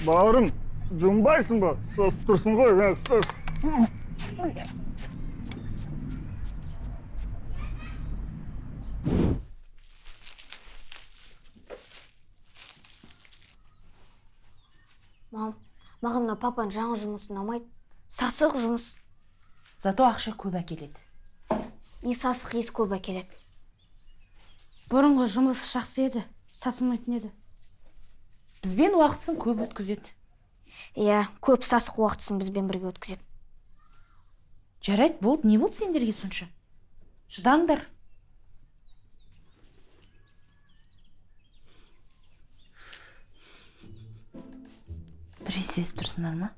Бауырым, жуынбайсың ба? Сосып тұрсың ғой, мә, сос. Мам, маған мына папаның жаңа жұмысы ұнамайды. Сасық жұмыс. Зато ақша көп әкеледі. И сасық иіс көп әкеледі. Бұрынғы жұмыс жақсы еді, сасымайтын еді. Бізбен уақытысын көп өткізеді. Иә, көп сасық уақытысын бізбен бірге өткізеді. Жарайды, болды, не болды сендерге сонша? Шыдаңдар. Бір иіс сезіп тұрсыңдар ма?